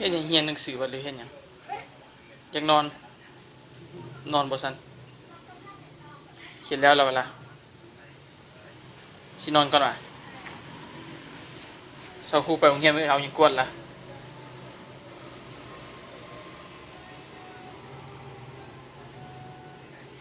ຮັດຫຍັງ? ຮຽນໜັງສືບໍ່ ຫຼືເຮັດຫຍັງ? ຢາກນອນ. ນອນບໍ່ຊັ້ນ? ຂຽນແລ້ວລະວະລະ? ຊິນອນກ່ອນວະ. ເຊົ້າຄູໄປໂຮງຮຽນ ເອົາຫຍັງກວດລະ?